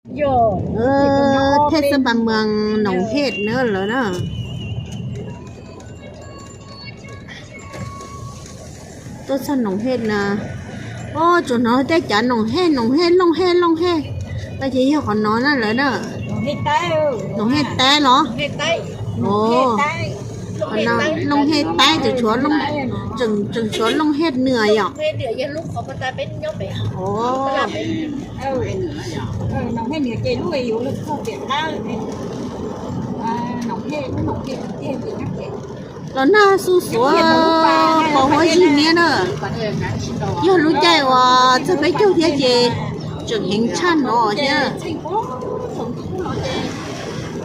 Thej xab pas mas Noom Hej na lawm na. Tuaj txog Noom Hej na. Os, tsuas hnov tej cav Noom Hej, Noom Hej, Looj Hej, Looj Hej. Tab sis yog qhov no na lawm na. Noom Hej Taib los? Os, Looj Hej Taib, tseem tshuav Looj Hej Nws yom. Os, los nag xu xuav qhov huab zig niab na. Yog lub caij uas txog peb caug thiab ces tseem heev tshaj no thiab.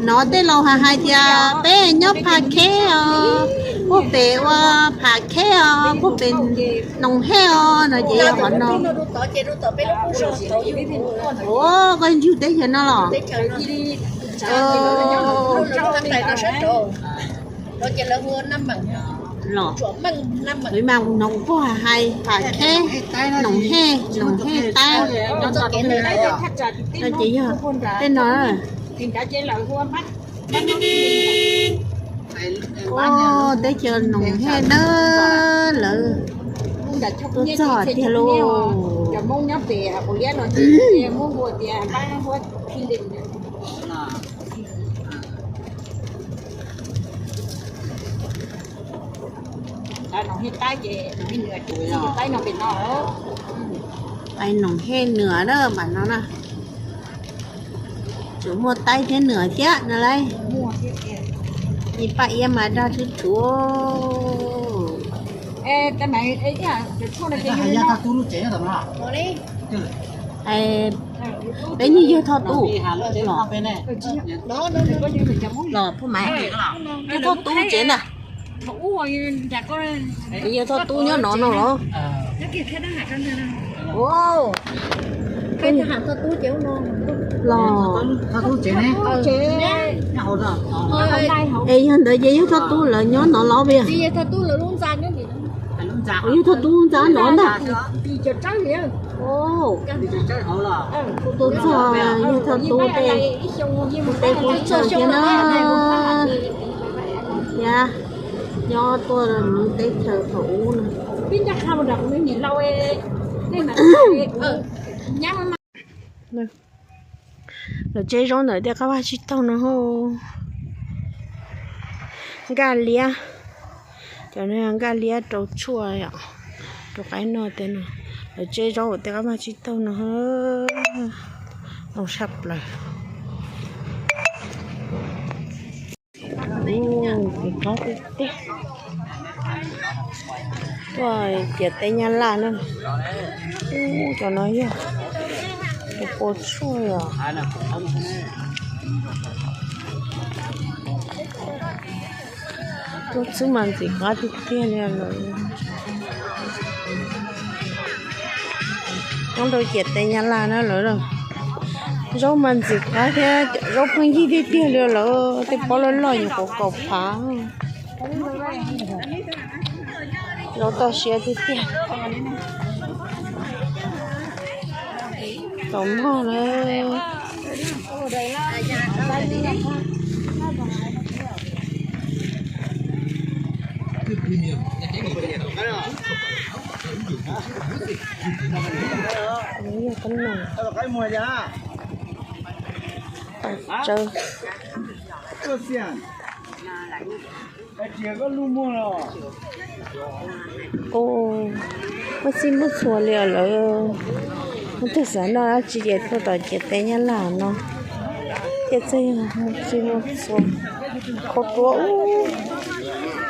Nov tej laus hais hais tias peb nyob Phav Khej os, puag pem ua Phav Khej os, puag pem Noom Hej os no ces yog qhov no. Ua koj ntsug teb chaws no los? Los, mas kuv hnov kuv pog hais Phav Khej, Noom Hej, Noom Hej Taib. No ces yog tej no. Ua teb chaws Noom Hej na, lawv tuaj txog tiag lauj. Pais Noom Hej Nws na, mas no na. Tseem muaj Taib thiab Nws thiab no lauj. Ib paj iab mas dag tshwm tshwm. Peb nyuag yawg Thoj Tub los, Phoj Maiv, yawg Thoj Tub tsev ntag. Yawg Thoj Tub nyob no no los? Los, es yog ntawd ces yawg Thoj Tub lawv nyob no los? Yawg Thoj Tub ntxa no ntag. Tuaj txog yawg Thoj Tub tej, tej qub chaw thiab na. Thiab nyob tuaj nws teb chaws thaum ub no. Lawv tseb zaub ntawm tej qab vaj tsib taug no. Nkaj liab, cov no nkaj liab rau tshuaj yom, rau qaib noj tej no. Lawv tseb zaub tej qab vaj tsib taug no. Zoo tshaj plaws. Ntxim qab tiag tiag. Tuaj ciam teb Nyab Laj na. Ub, cov no yog cov pua tshuaj os. Tuaj xwb mas ntxim qab tiag tiag li lawm. Nyob rau ciam teb Nyab Laj na lawm. Zaub mas ntxim qab thiab zaub pheej yig tiag tiag li lawm, tej pob loj loj nyuam qhuav kaum phav. Zaub toj siab tiag tiag. Tau mog na. Tsawb. Muaj txij muaj txhua li os lawm. Muaj tug xav noj dab tsi ces tuaj tom ciam teb Nyab Laj no thiaj txawj muaj txij muaj txhua. Khaub ruab,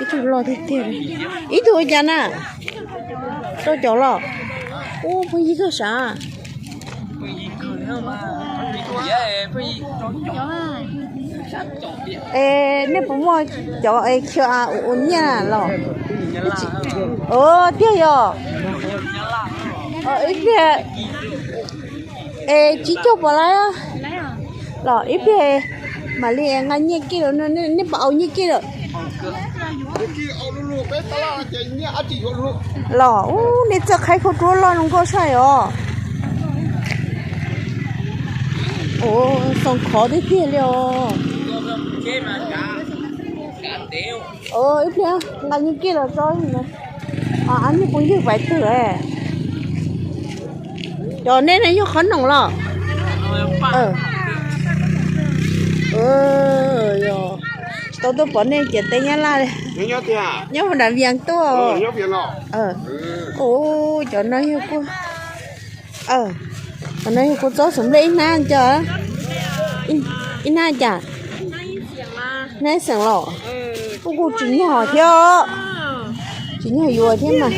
ib tug loj tiag tiag. Ib tug ua cas na? Rau cov los? Ub, pheej yig txog sav. Es nej puas muaj cov es Q R ua nyiaj los? Tiag yog. Ib pliag es tsib caug pom lawm los ib pliag mam li nqa nyiaj kiag lawm, nej puas au nyiaj kiag lawm? Los ub, nej txawj qhaib khaub ruab loj zoo nkauj saib os. Ua, xoo khov tiag tiag li os. Ib pliag nqa nyiaj kij los tso. Ab, nej puas ywg pais twg? Cov nej no yog qhov noom los? Yog, tsis tau tuaj pom nej ciam teb Nyab Laj li. Nyob puag nram Vias tuaj. Ua, cov no yog kuj, cov no yog kuj txob xov nplej ib hnab cas? Ib hnab cas? Hnab xeem los? Kuj kuj tsis nyog thiab. Tsis nyog yuav thiab mas.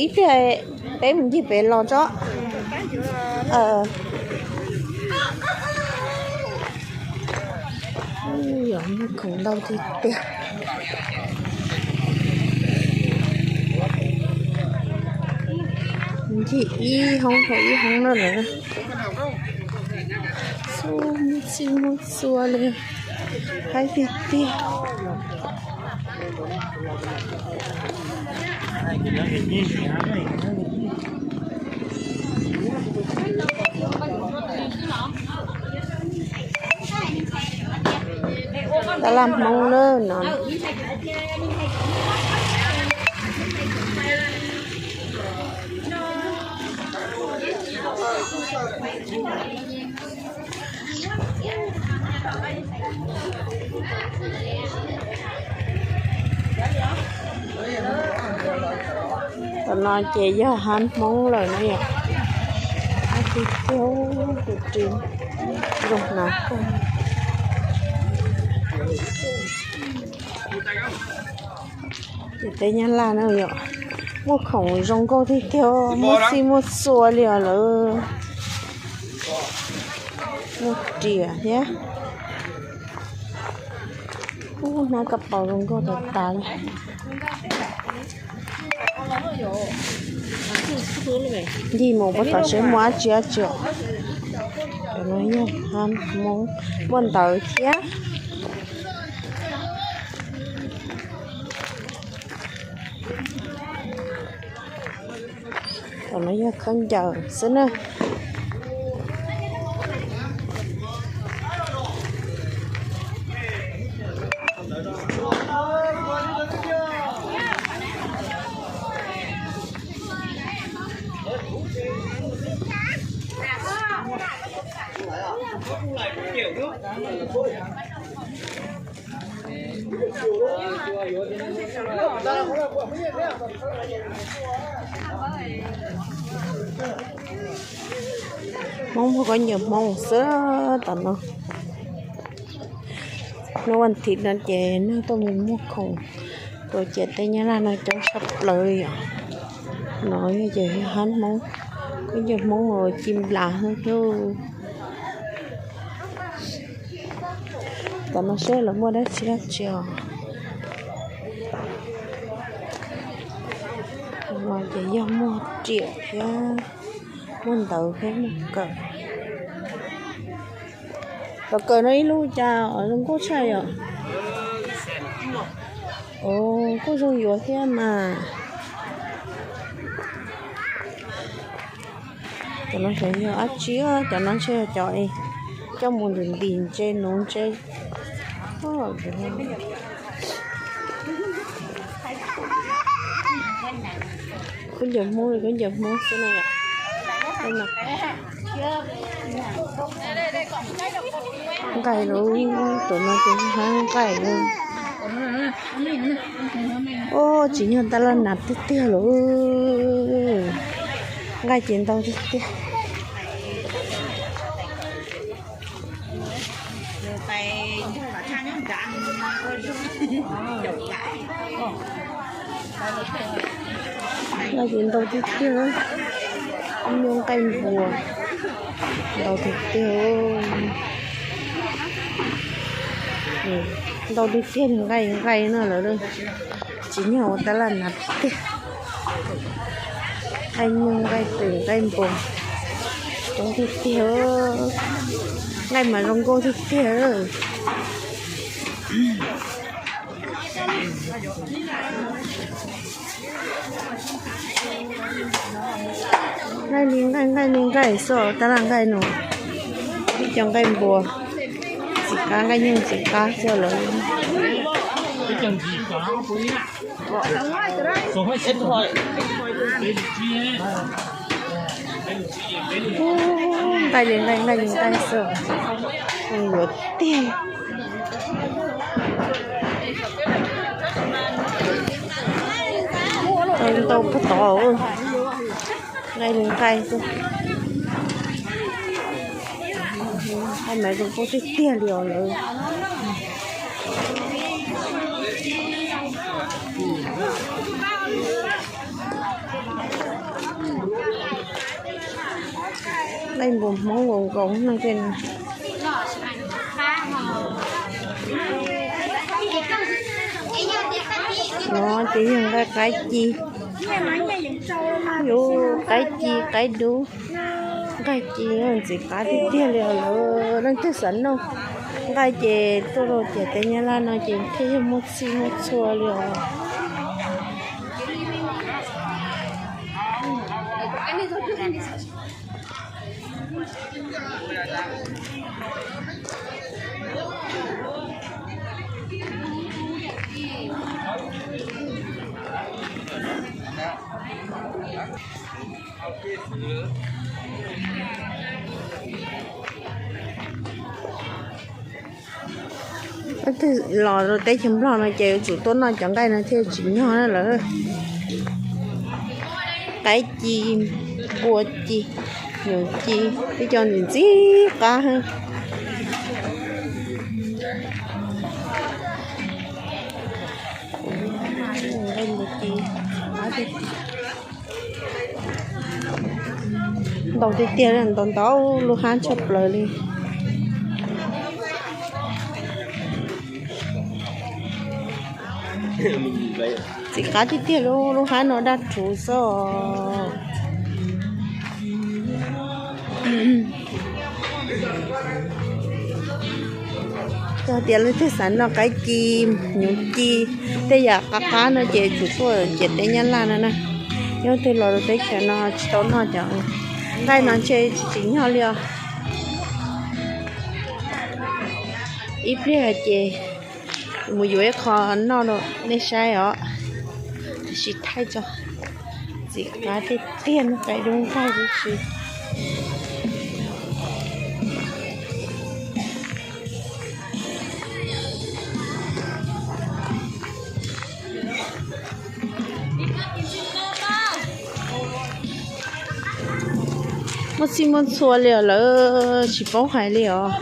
Ib pliag peb mus ncig pem los tso. Yog muaj khoom ntau tiag tiag. Ncig ib hoob rau ib hoob no lawm. Txhua muaj txhij muaj txhua li, haib tiag tiag. Tab laj Hmoob lawm no. Tam no ces yog hab Hmoob lawm no yom. Hab tiag tiag, tus ris zoo hnav kawg. Ces teb Nyab Laj no yom, muaj khoom zoo nkauj tiag tiag, muaj txhij muaj txhua li os lawm. Muaj riam thiab. Ub, hnab kab paus zoo nkauj tas tas li. Ncig mus puag tom seb muaj dab tsi dab tsi os. Cov no yog hab Hmoob, muaj ntawv thiab. Cov no yog khaub ncaws xwb na. Hmoob muag khaub ncaws Hmoob xwb tom no. Hnub vas thiv no ces neeg tuaj mus muag khoom rau ciam teb Nyab Laj no coob tshaj plaws li yom. No yog ces hab Hmoob, khaub ncaws Hmoob ci nplas xwb thiab. Tom no seb lawv muaj dab tsi dab tsi os. No ces yog muag riam thiab muaj ntawv thiab muaj kawm. Cov kawm no ib lub cas zoo nkauj tshaj yom. Kuj zoo yuav thiab mas. Cov no xyov yog dab tsi, cov no ntshe yog cov coj mus ntim ntim ntse nuv ntse. Khaub ncaws Hmoob li khaub ncaws Hmoob xwb no yom. Nqaij lawm, cov no ces nqaij lawm. Ub, tsim nyog tab laj nas tiag tiag lawm. Nqaij ces ntau tiag tiag. Nqaij ces ntau tiag tiag, ib nyuag nqaij npua ntau tiag tiag. Ntau tiag tiag, nqaij nqaij no lawm. Tsim nyog ua tab laj nas tiag tiag. Nqaij nyuj nqaij twm nqaij npua coob tiag tiag. Nqaij mas zoo nkauj tiag tiag. Nqaij li nqaij, nqaij li nqaij xwb, tab laj nqaij no, ib co nqaij npua, ntxim qab, nqaij nyoog ntxim qab xwb lawm. Nqaij li nqaij, nqaij li nqaij xwb, yuav tiag. Ntau puag tod, nqaij li nqaij xwb. Nqaij mas zoo nkauj tiag tiag li os lawm. Nqaij npua Hmoob nkaus nkaus no tej no. No ces yog nqaij qaib ci, yus qaib ci qaib dub, nqaij ci ntxim qab tiag tiag li os lawm. Leej twg xav noj nqaij ces tuaj rau ciam teb Nyab Laj no ces thiaj yog muaj txhij muaj txhua li os. Leej twg los rau teb chaws Nplog no ces yuav tsum tuaj noj cov nqaij no thiaj tsim nyog na lawm. Qaib ci, npua ci, nyuam ci, ib co ntxim ntxim qab. Nqaij npua ci, ntau tiag tiag, ntau ntau lub hab tshaj plaws li. Ntxim qab tiag tiag, lub hab no daj rhuv xwb os. Yog tias leej twg xav noj qaib ci, nyuv ci, tej yam qab qab no ces tsum tuaj ciam teb Nyab Laj no na. Yog twg los rau teb chaws no tsis tau noj cov nqaij no ntshe tsis tsim nyog li os. Ib pliag ces mus yuav ib qho noj rau nej saib os. Tab sis thaij tso, ntxim qab tiag tiag, noj qaib dub nqaij huv si. Muaj txhij muaj txhua li os lawm, tsis paub hais li os.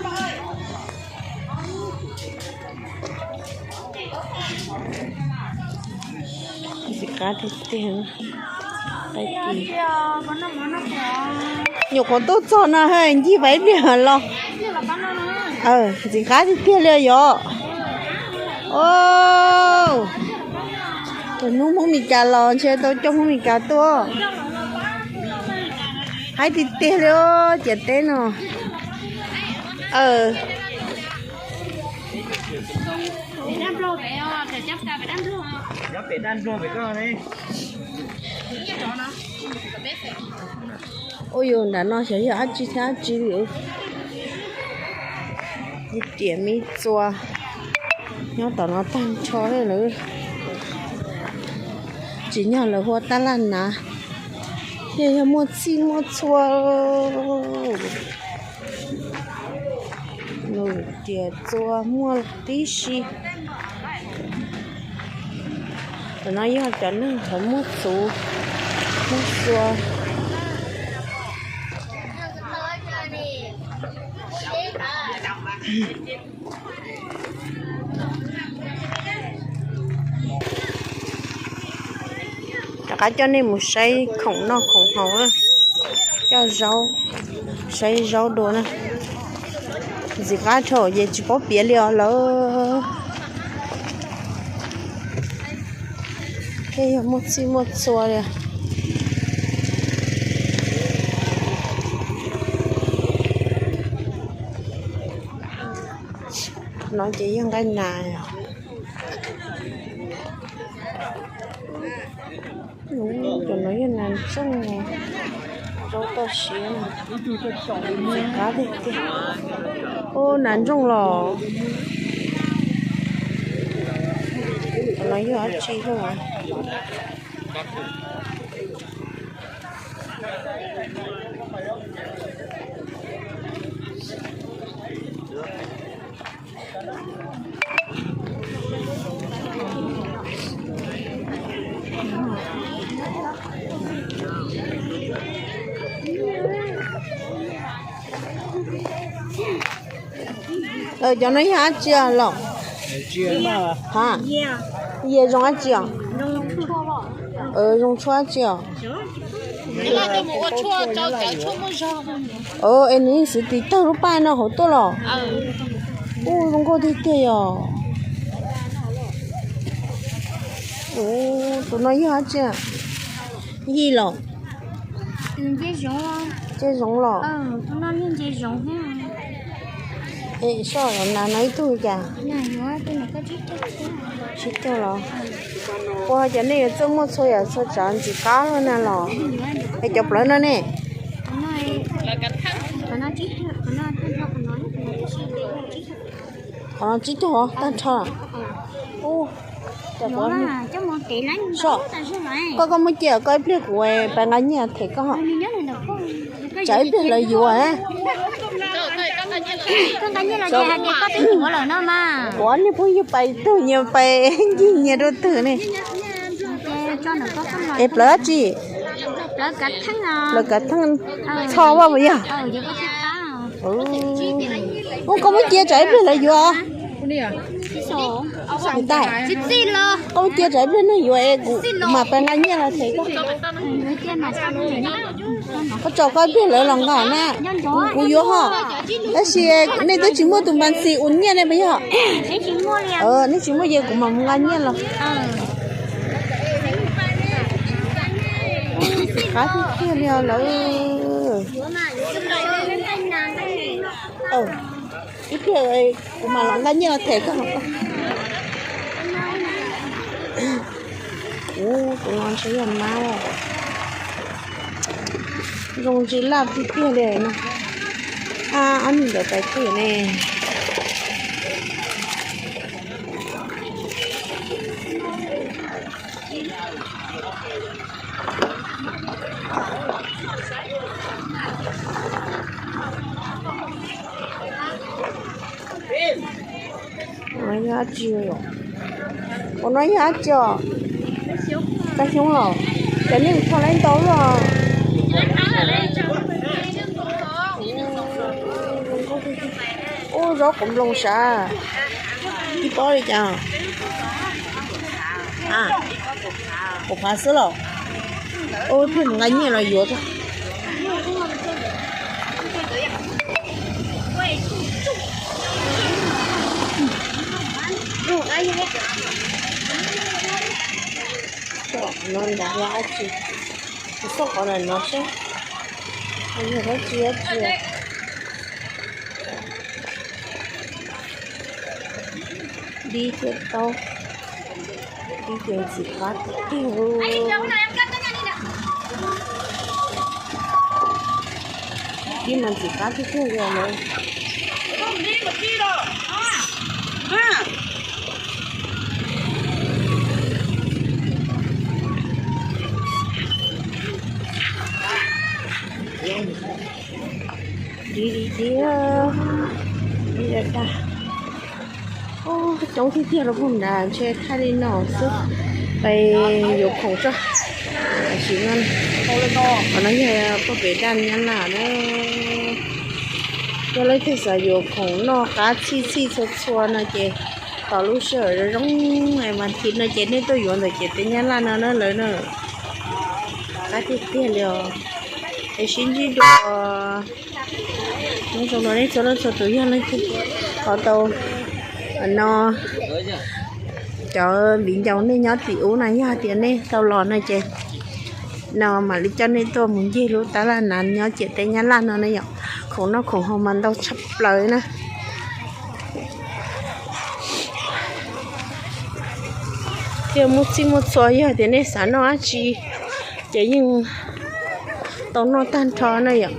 Ntxim qab tiag tiag. Nyuam qhuav tuaj txog no ha, ncig pais ib pliag los. Ntxim qab tiag tiag li os yom. Tus hnub Hmoob Mes Kas los ntshe tau coj Hmoob Mes Kas tuaj. Haib tiag tiag li os ciam teb no. Ua yus nram no xyov yog dab tsi thiab dab tsi li. Riam me txua nyob tom no tag nrho li lawm. Tsim nyog lawv hu ua tab laj nav, thiaj yog muaj txhij muaj txhua. Nws tias txua muaj tib si. Tam no yog cov neeg ntawd muaj txhuv, muaj txua. Rov qab coj nej mus saib khoom noj khoom haus na, coj zaub, saib zaub dua na. Ntxim qab dhau ces tsis paub piav li os lawm. Thiaj yog muaj txhij muaj txhua li. No ces yog nqaij nas. Cov no yog nas ntsooj, zaub toj siab, ntxim qab tiag tiag. Ub, nas ntsooj los. Cov no yog dab tsi los? Cov no yog dab tsi los? Ha, yias zoo dab tsi os? Zoo tshuaj dab tsi os? Es nws xwv tis tawg lub paj no hauv tuaj los? Ub, zoo nkauj tiag tiag yog. Tus no yog dab tsi? Yij los? Ntse zoov los? Es soj los nas no ib tug cas? Tsib tug los? Ua cas nej yuav txawj muaj txhua yam txhua tsav ntxim qab luaj na los? Es cov plawv no ne? Qhov no tsib tug tag nrho. Ub, soj, koj, koj muab cia koj ib pliag kuv pais nqa nyiaj them koj. Tsam ib pliag lawv yuav. Kuv ob niag phooj ywg pais tug nyias pais ncig nyias rau twg ne. Es plawv dab tsi? Plawv kav theej txho vaj puas yog? Ub, koj muab cia tsam ib pliag lawv yuav. Koj muab cia tsam ib pliag neeg yuav es kuv mam pais nqa nyiaj los them koj. Koj tso koj ib pliag lawv los nqa na. Kuv, kuv yuav ho. Tab sis nej twb tsis muaj tus mas ntxim ua nyiaj ne puas yog? Nej tsis muaj ces kuv mam mus nqa nyiaj los. Qab tiag tiag li os lawm. Ib pliag kuv mam los nqa nyiaj los them koj. Ub, tus no ntshe yog mab. Zoo ntsis laj tiag tiag li no. Ab, ob niag ntawd pais twg ne? Ua no yog dab tsi os? Ua no yog dab tsi os? Kab xyoob los? Cas nej mus tho laib ntau luaj? Ub, zaub quav nploos sav. Ib pob li cas? Kaum phav xwb los? Ub, pheej mus nqa nyiaj los yuav. Qhov no nrad yog dab tsi? Kuv xauj qhov ntawm no seb yog dab tsi dab tsi. Dib thiab taub, dib ces ntxim qab tiag tiag. Dib mas ntxim qab tiag tiag li lawm. Dib dib thiab, dib daj daj. Coob tiag tiag rau puag nrad, ntshe thaij li no xwb. Peb yuav khoom tso. Tam sim no, qhov no yog puag pem daj Nyab Laj na. Yog leej twg xav yuav khoom noj qab txhij txhij txhua txhua no ces tos lub sij hawm zoo zoo mas thiv no ces nej tuaj yuav ntawm ciam teb Nyab Laj no na lawv na. Qab tiag tiag li os. Es sib ntsib dua. Nyob zoo no nej txhua leej txhua tus yog leej twg ho tau no cov viv ncaus nej nyob tim ub no, yog hais tias nej tau los no ces no mam li coj nej tuaj mus ncig lub tab laj nav nyob ciam teb Nyab Laj no ne yom. Khoom noj khoom haus mas ntau tshaj plaws na. Thiaj muaj txhij muaj txhua, yog tias nej xav noj dab tsi Ces yeej tau noj tag nrho na yom.